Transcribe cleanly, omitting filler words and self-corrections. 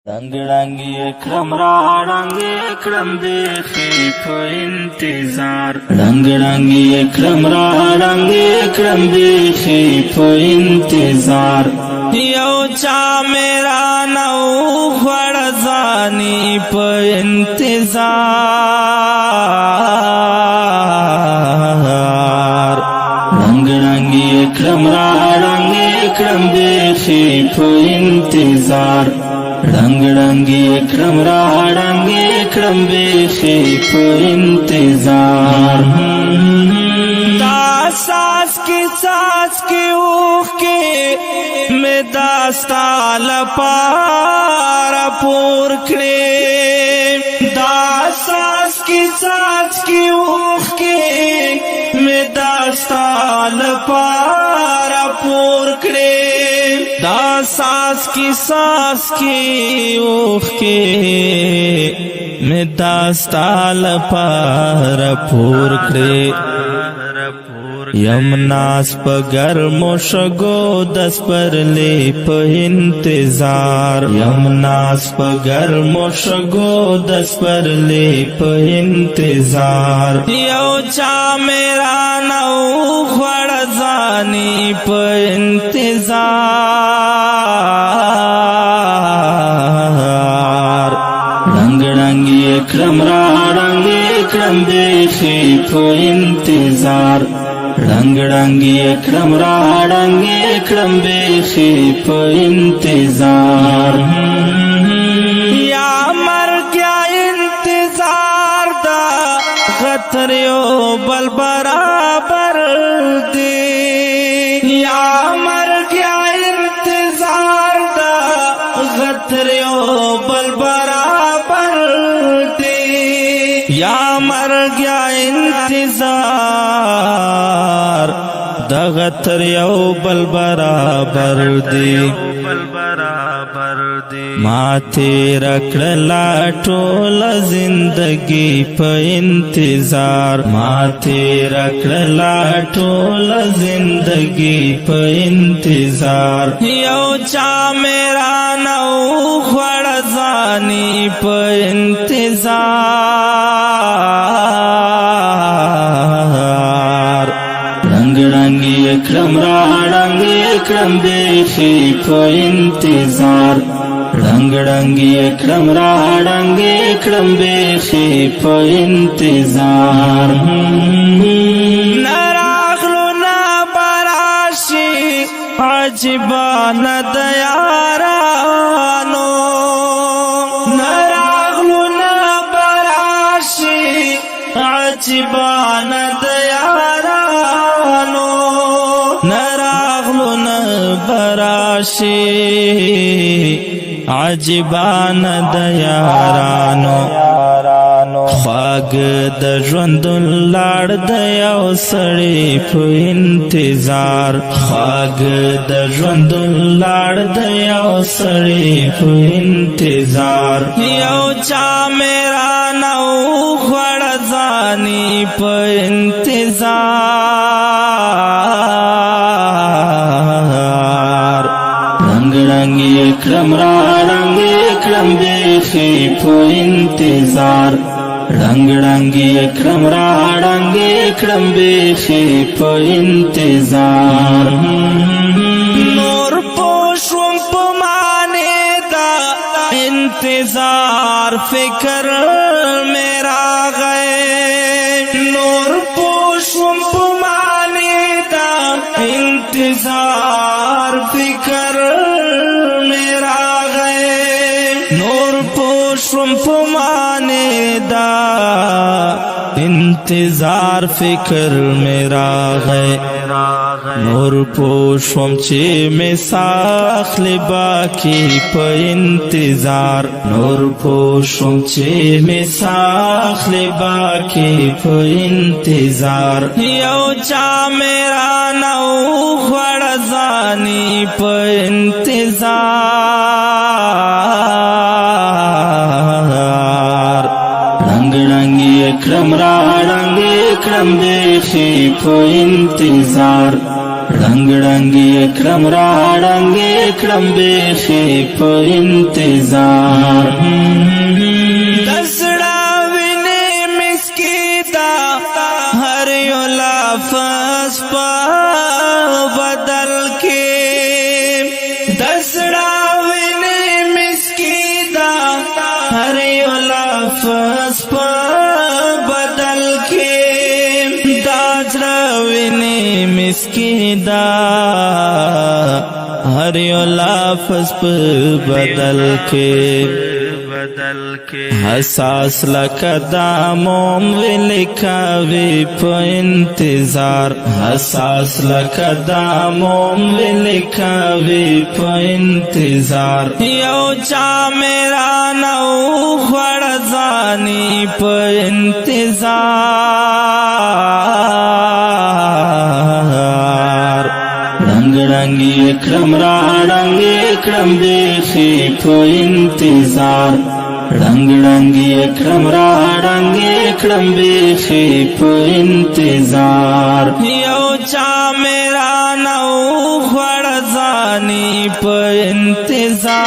ړنګ ړنګ یې کړم را ړنګ یې کړم بیخي په انتظار. ړنګ ړنګ یې کړم را ړنګ یې کړم بیخي په انتظار. یو چا میرا نو خوړ ځاني په انتظار. ړنګ ړنګ یې کړم را ړنګ یې کړم بیخي په انتظار. ړنګ ړنګ یې کړم را ړنګ یې کړم بیخي په انتظار. دا ساس کی ساس کی اوخ کې مې داستا لپاره پور کړې. دا ساس کی ساس کی اوخ کې مې داستا لپاره پور کړې. دا ساس کی ساس کی اوخ کې مې داستا لپاره پور کړې. یم ناس په ګرمو شګو د سپرلې په انتظار. یم ناس په ګرمو شګو د سپرلې په انتظار. یو چا میرا نو خوړ ځاني په انتظار. ړنګ ړنګ یې کړم را ړنګ یې کړم بیخي په انتظار. ړنګ ړنګ یې کړم را ړنګ یې کړم بیخي په انتظار. یا مرګ یا انتظار دا غتر یو بل برابر دی. یا مرګ یا انتظار دا غتر یو بل برابر دی. یا مرګ یا انتظار دغه تر یو بل برابر دی. ما تیر کړلا ټول زندگی په انتظار. ما تیر کړلا ټول زندگی په انتظار. یو چا میرا نو خوړ ځاني په انتظار. ړنګ ړنګ یې کړم را ړنګ یې کړم بیخي په انتظار. ړنګ ړنګ یې کړم را ړنګ یې کړم بیخي په انتظار. نه راغلو نه براشي عجبا نه د یارانو. نه راغلو نه براشي عجبا نه د یارانو. نه راغلو نه براشي عجبا نه د یارانو. خواږ د ژوند لاړ د یو سړی په انتظار. خواږ د ژوند لاړ د یو سړی په انتظار. یو چا میرا نو خوړ ځاني په انتظار. ړنګ ړنګ یې کړم را ړنګ یې کړم بیخي په انتظار. ړنګ ړنګ یې کړم را ړنګ یې کړم بیخي په انتظار. نور پوښوم په معنی دا انتظار فکر میرا غي. نور پوښوم په معنی دا انتظار فکر میرا غي. نور پوښوم په معنی دا انتظار فکر میرا غي. نور پوښوم چې مې ساخلی باقی په انتظار. نور پوښوم چې مې ساخلی باقی په انتظار. یو چا میرا نو خوړ ځاني په انتظار. ړنګ ړنګ یې کړم را ړنګ یې کړم بیخي په انتظار. ړنګ ړنګ یې کړم را ړنګ یې کړم بیخي په انتظار. د زړه وینې مسکی دا هر یو لفظ په بدل کې، د زړه وینې مسکی دا هر یو لفظ په بدل کې، دا زړه وینې مسکی دا هر یو لفظ په بدل کې. حساس لکه دا موم ولیکوي په انتظار، حساس لکه دا موم ولیکوي په انتظار. یو چا میرا نو خړ ځاني په انتظار. ړنګ ړنګ یې کړم را ړنګ یې کړم بیخي په انتظار، ړنګ ړنګ یې کړم را ړنګ یې کړم بیخي په انتظار. یو چا میرا نو خړ ځاني په انتظار.